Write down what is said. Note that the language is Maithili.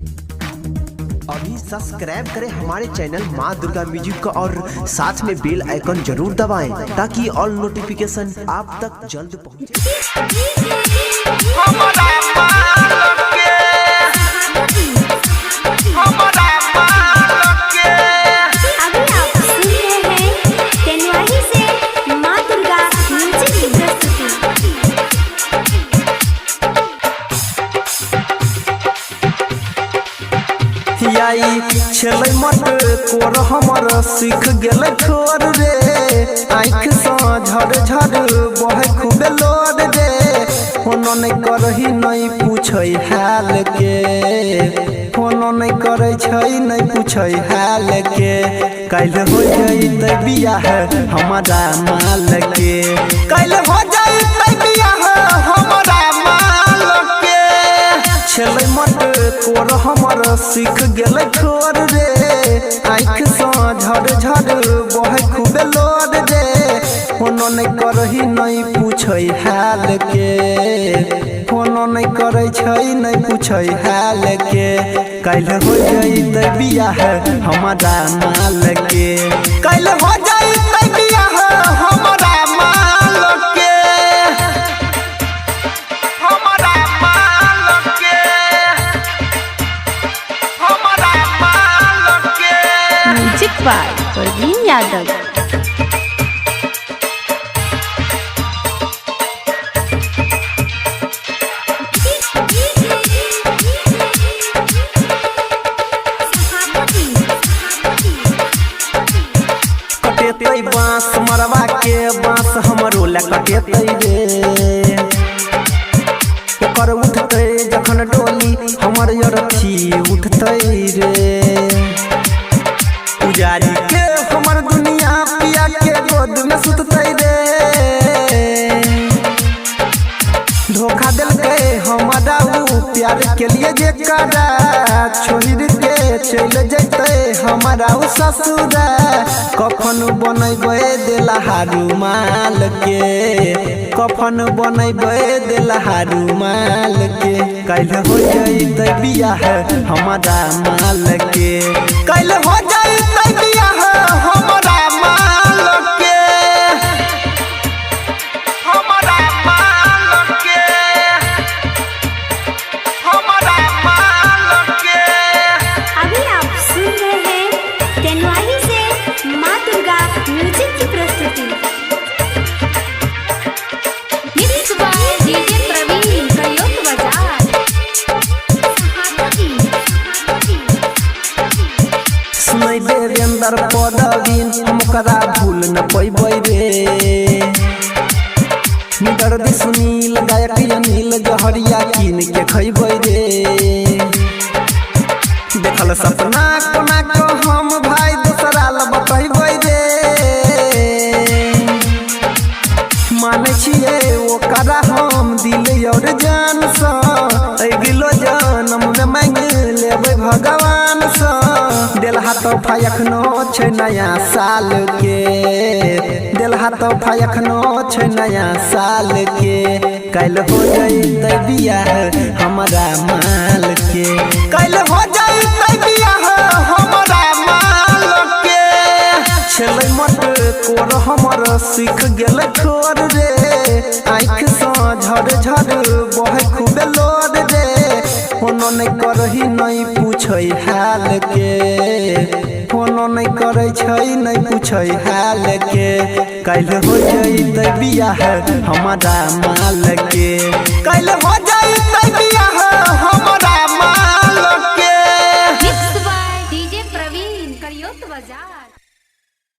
अभी सब्सक्राइब करें हमारे चैनल माँ दुर्गा म्यूजिक को और साथ में बेल आइकन जरूर दबाएं ताकि ऑल नोटिफिकेशन आप तक जल्द पहुंचे। अभी आप सुन रहे हैं तेनवाही से माँ दुर्गा म्यूजिक की प्रस्तुति। आई छलै मट कोर हमर सीख गेलै ठोर रे, आँखि सँ झर झर बहै खूबे लोर रे। फोनो नहि करही नहि पूछै हाल के, फोनो नहि करै छै नहि पूछै हाल के। काल्हि हो जइतै बियाह हमरा माल के, काल्हि हो जइतै बियाह हमरा माल के। छलै मट कोर हमर सीख गेलै ठोर रे, आँखि सँ झर झर बहै खूबे लोर रे। फोनो नहि करही नहि पूछै हाल के, फोनो नहि करै छै नहि पूछै हाल के। काल्हि हो जइतै बियाह हमरा माल के, काल्हि हो जइतै बियाह हमरा माल के। हमरा माल के, हमरा माल के। Music by Praveen Yadav. कटेतै बांस मरवा के, बांस हमरो ला कटेतै रे। ओकर उठतै जखन डोली हमर अरथी उठतै रे। पुजारी के हमर दुनिया पिया के गोद में सुततै रे। धोखा देलकै हमरा उ प्यार के लिए जे करा, छोड़ के चल जैतै हमरा उ ससुरा। कफन बनैबै देलहा रुमाल के, कफन बनैबै देलहा रुमाल के। काल्हि हो जइतै बियाह हमरा माल के, काल्हि हो जइतै बियाह हमरा माल के। हमरा माल के, हमरा माल के। अभी आप सुन रहे हैं तेनवाही से माँ दुर्गा म्यूजिक की प्रस्तुति। मिक्स बाय डीजे प्रवीण कयोत बाजार। सुनै देवेंद्र पदवीन हम ओकरा भूल न पैबै रे। निदर्दी सुनील गायक अनिल जहरिया कीन के खैबै रे। देखल सपना कोना को हम भाई दोसरा ल बतैबै रे। मानै छियै ओकरा हम दिल और जान सँ, अगिलो जनम में मांगि लेबै भगवान सँ। देलहा तोहफा एखनो छै नया साल के, देलहा तोहफा एखनो छै नया साल के। काल्हि हो जइतै बियाह हमरा माल के, काल्हि हो जइतै बियाह हमरा माल के। छलै मट कोर हमर सीख गेलै ठोर रे, आँखि सँ झर झर बहै खूबे लोर रे। फोनो नहि करही नहि पूछै हाल के, फोनो नहि करै छै नहि पूछै हाल के। काल्हि हो जइतै बियाह हमरा माल के, काल्हि हो